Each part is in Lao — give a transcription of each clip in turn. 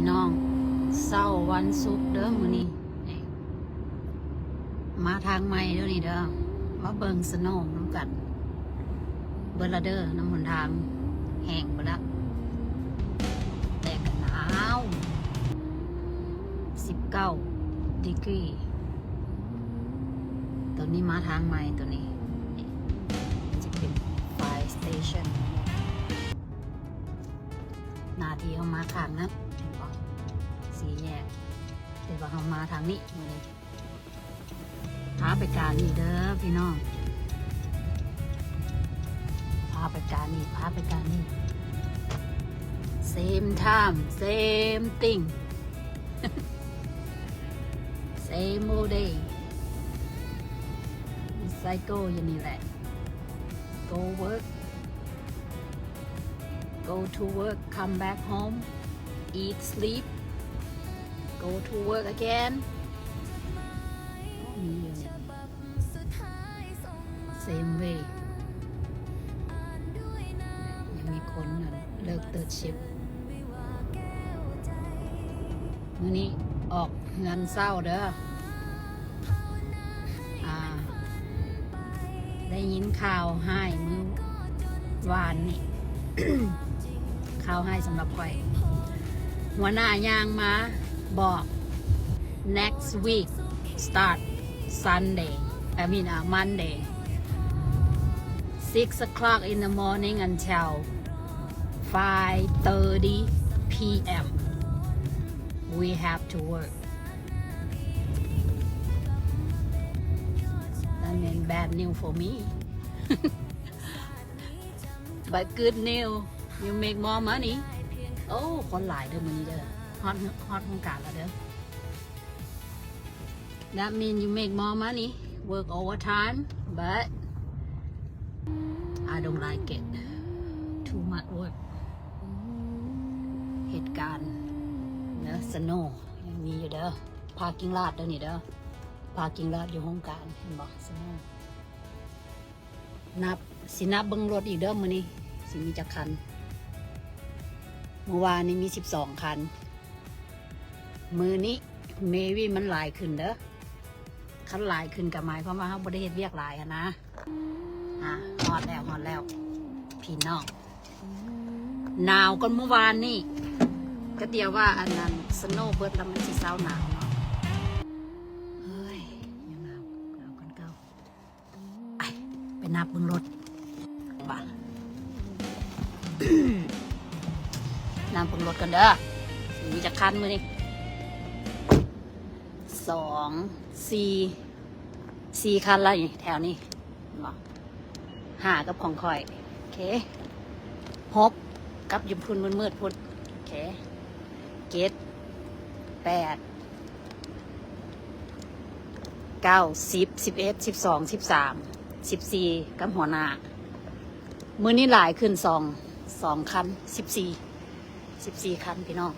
ນ້ອງ ເຊົ້າວັນສຸກເດີມື້ນີ້ ນີ້ ມາທາງໃໝ່ເດີນີ້ເດີ ມາເບິ່ງສະໂນນຳກັນ ເບິດລະເດີ ນຳຫົນທາງແຫ້ງເບິດລະ ແຕ່ກໍໜາວ ສິບເກົ້າດີກຣີ. ໂຕນີ້ມາທາງໃໝ່ໂຕນີ້ ນີ້ ມັນຈະເປັນ fire station ໜ້າທີ່ເຮົາມາຂ້າງນັ້ນ ເຫັນບໍ່? ສີ່ແຍກ ແຕ່ວ່າເຮົາມາທາງນີ້ມື້ນີ້ ພາໄປການນີ້ເດີພີ່ນ້ອງ ພາໄປການນີ້ ພາໄປການນີ້ same time same thing same old day cycle ຢູ່ນີ້ແຫຼະ go work go to work come back home eat sleep go to work again ມີຢູ່ນີ້ same way ຍັງມີຄົນນັ້ນເລີກ third shift ມື້ນີ້ອອກເຮືອນເຊົ້າເດີ ອ່າ ໄດ້ຍິນຂ່າວຮ້າຍມື້ວານນີ້ ຂ່າວຮ້າຍສຳລັບຂ້ອຍ ຫົວໜ້າຍ່າງມາບອກ next week start Sunday I mean uh, Monday six o'clock in the morning until five thirty p.m. we have to work that mean bad news for me but good news you make more money ໂອ້ ຄົນຫຼາຍເດີມື້ນີ້ເດີ ຮອດ ຮອດໂຮງການແລ້ວເດີ that mean you make more money work overtime but I don't like it too much work ເຮັດການເດີ snow ຍັງມີຢູ່ເດີ parking lot ເດີນີ້ເດີ parking lot ຢູ່ໂຮງການ ເຫັນບໍ່ snow ນັບ ຊິນັບເບິ່ງລົດອີກເດີມື້ນີ້ ຊິມີຈັກຄັນ ມື້ວານນີ້ມີສິບສອງຄັນ ມື້ນີ້ maybe ມັນຫຼາຍຂຶ້ນເດີ ຄັນຫຼາຍຂຶ້ນກໍໝາຍຄວາມວ່າເຮົາບໍ່ໄດ້ເຮັດວຽກຫຼາຍຫັ້ນນະ ອ່າ ຮອດແລ້ວ ຮອດແລ້ວ ພີ່ນ້ອງ ໜາວກວ່າມື້ວານນີ້ ກະດຽວວ່າອັນນັ້ນ snow ເບິດແລ້ວມັນຊິເຊົາໜາວເນາະ ເຮີ້ຍ ຍັງໜາວ ໜາວກວ່າເກົ່າ ໄປ ໄປນັບເບິ່ງລົດວ່າ ນັບເບິ່ງລົດກ່ອນເດີ ມີຈັກຄັນມື້ນີ້ ສອງ ສີ່ ສີ່ຄັນລະນີ້ ແຖວນີ້ ເຫັນບໍ່ ຫ້າກັບຂອງຂ້ອຍ ໂອເຄ ຫົກກັບຢູ່ພຸ້ນມືດໆ ພຸ້ນ ໂອເຄ ເຈັດ ແປດ ເກົ້າ ສິບ ສິບເອັດ ສິບສອງ ສິບສາມ ສິບສີ່ ກັບຫົວໜ້າ ມື້ນີ້ຫຼາຍຂຶ້ນສອງ ສອງຄັນ ສິບສີ່ ສິບສີ່ຄັນພີ່ນ້ອງ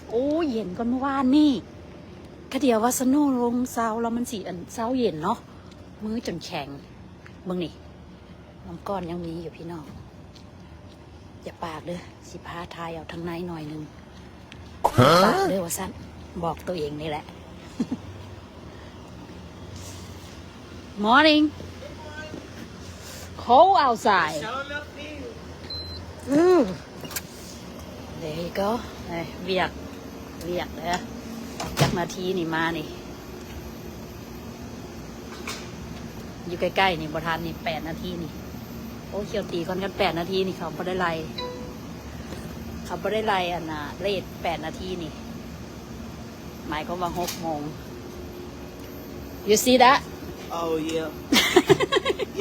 ໂອ້ ເຢັນກວ່າມື້ວານນີ້ ກະດຽວວ່າ snow ລົງເຊົາແລ້ວມັນຊິອັນເຊົາເຢັນເນາະ ມືຈົນແຂງ ເບິ່ງນີ້ ນ້ຳກ້ອນຍັງມີຢູ່ພີ່ນ້ອງ ຢ່າປາກເດີ ຊິພາຖ່າຍເອົາທາງໃນໜ້ອຍໜຶ່ງ ປາກເດີວ່າຊັ້ນ ບອກໂຕເອງນີ້ແຫຼະ Morning cold outside ເອີ There you go ເອີ ວຽກ ວຽກເດີ ຈັກນາທີນີ້ມານີ້ ຢູ່ໃກ້ໆນີ້ບໍ່ທັນນີ້ ແປດນາທີນີ້ ໂອ້ ຂ້ອຍຕີກ່ອນກັນແປດນາທີນີ້ ເຂົາບໍ່ໄດ້ໄລ່ ເຂົາບໍ່ໄດ້ໄລ່ອັນນ່າ ເລດແປດນາທີນີ້ ໝາຍຄວາມວ່າຫົກໂມງ You see that? Oh yeah.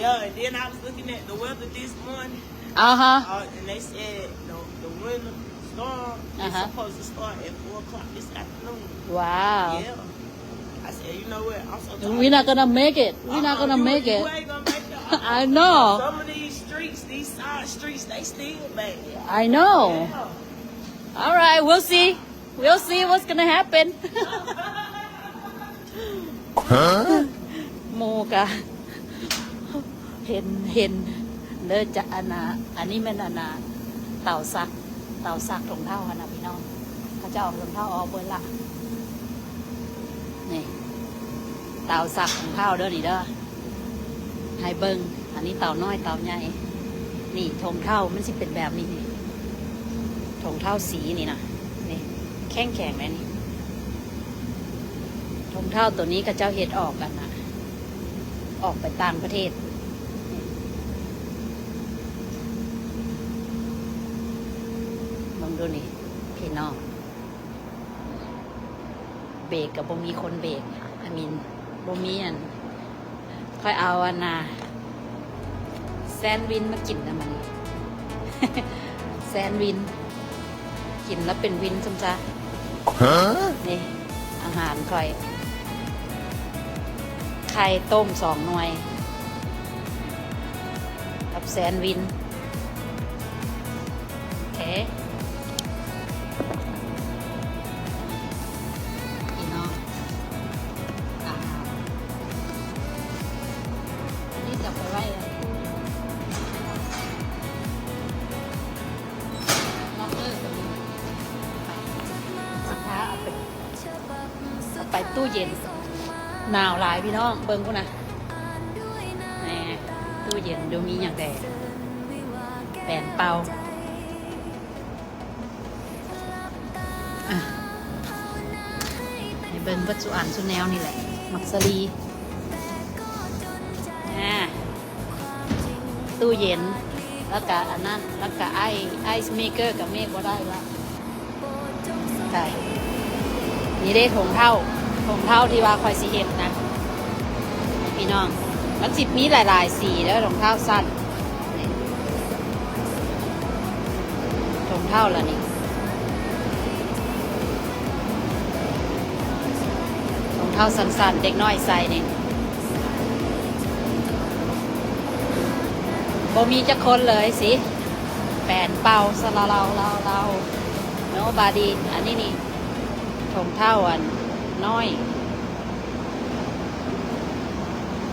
Yeah, and then I was looking at the weather this morning. Uh-huh. Uh, and they said the, the winter storm is supposed to start at four o'clock this afternoon. Wow. Yeah. I said, you know what? I'm so tired. We're not gonna make it. We're not gonna make it. You ain't gonna make it. I know. Some of these streets, these side streets, they still bad. I know. Yeah. All right, we'll see. We'll see what's gonna happen. ໝູ່ກະເຫັນ ເຫັນເດີຈະ ອັນນ່າ ອັນນີ້ແມ່ນອັນນ່າ ເຕົາຊັກ ເຕົາຊັກຖົງເທົ້າຫັ້ນນະພີ່ນ້ອງ ເຈົ້າເອົາຖົງເທົ້າອອກເບິດລະ. ນີ້ ເຕົາຊັກຖົງເທົ້າເດີນີ້ເດີ ໃຫ້ເບິ່ງ. ອັນນີ້ເຕົານ້ອຍເຕົາໃຫຍ່. ນີ້ຖົງເທົ້າມັນຊິເປັນແບບນີ້. ຖົງເທົ້າສີນີ້ນະ ນີ້ ແຂງໆ ແຫຼະນີ້. ຖົງເທົ້າໂຕນີ້ເຂົາເຈົ້າເຮັດອອກ ອັນນະ ອອກໄປຕ່າງປະເທດ. ເບິ່ງດູນີ້ພີ່ນ້ອງ. ເບກກໍບໍ່ມີຄົນເບກ I mean ບໍ່ມີອັນ ຂ້ອຍເອົາອັນນະ ແຊນວິນມາກິນນຳ ອັນນີ້ ແຊນວິນ ກິນແລ້ວເປັນວິນຊຳຊະ. ຮະ? ນີ້ອາຫານຂ້ອຍ ໄຂ່ຕົ້ມສອງໜ່ວຍ ກັບແຊນວິນ. ໂອເຄ ພີ່ນ້ອງ ອາຫານ ອັນນີ້ຈະໄປໄວ້ ລັອກເກີ ໄປ ຊິພາເອົາໄປ ເອົາໄປຕູ້ເຢັນ. ໜາວຫຼາຍພີ່ນ້ອງ ເບິ່ງພຸ້ນນະ ແໝ ຕູ້ເຢັນ ດູມີຫຍັງແດ່ ແປນເປົ່າ. ອ່ະ ໃຫ້ເບິ່ງເບິດສູ່ອັນສູ່ແນວນີ້ແຫຼະ ໝາກສາລີ ອ່າ ຕູ້ເຢັນ ແລ້ວກະອັນນັ້ນ ແລ້ວກະໄອ ໄອສ໌ເມກເກີ ກະເມກບໍ່ໄດ້ລະ. ໄດ້ ນີ້ເດ້ຖົງເທົ້າ ຖົງເທົ້າທີ່ວ່າຂ້ອຍຊິເຮັດນະພີ່ນ້ອງ. ມັນຊິມີຫຼາຍໆສີເດີ ຖົງເທົ້າສັ້ນ ນີ້ ຖົງເທົ້າລະນີ້ ຖົງເທົ້າສັ້ນໆ ເດັກນ້ອຍໃສ່ນີ້. ບໍ່ມີຈັກຄົນເລີຍຊິ ແປນເປົ່າ ສະລາລາວລາວລາວ ໂນບາດີ. ອັນນີ້ນີ້ ຖົງເທົ້າອັນນ້ອຍ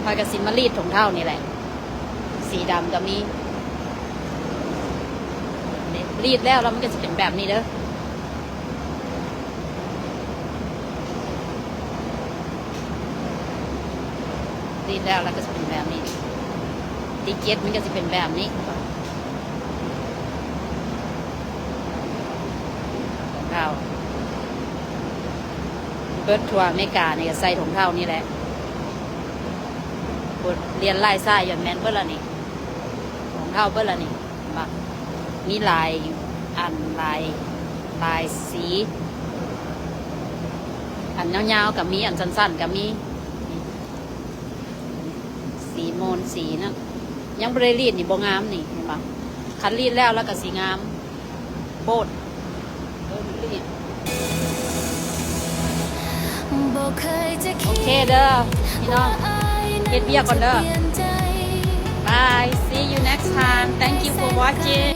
ຂ້ອຍກະຊິມາລີດຖົງເທົ້ານີ້ແຫຼະ ສີດຳກະມີ. ນີ້ ລີດແລ້ວ ແລ້ວມັນກະຊິເປັນແບບນີ້ເດີ. ລີດແລ້ວ ແລ້ວກະຊິເປັນແບບນີ້ ຕິເກັດມັນກະຊິເປັນແບບນີ້. ເທົ້າ ເບິດທົ່ວອາເມລິການີ້ກະໃສ່ຖົງເທົ້ານີ້ແຫຼະ. ໂອ້ ລຽນລາຍຊ້າຍ ຍ້ອນແມ່ນເບິດລະນີ້ ຖົງເທົ້າເບິດລະນີ້. ບັກ ມີຫຼາຍອັນ ຫຼາຍ ຫຼາຍສີ ອັນຍາວໆກະມີ ອັນສັ້ນໆກະມີ. ສີໂມນ ສີນັ້ນ ຍັງບໍ່ໄດ້ລີດນີ້ ບໍ່ງາມນີ້ ເຫັນບໍ່? ຄັນລີດແລ້ວ ແລ້ວກະຊິງາມໂພດ. ໂອເຄເດີພີ່ນ້ອງ ເຮັດວຽກກ່ອນເດີ. Bye, see you next time. Thank you for watching.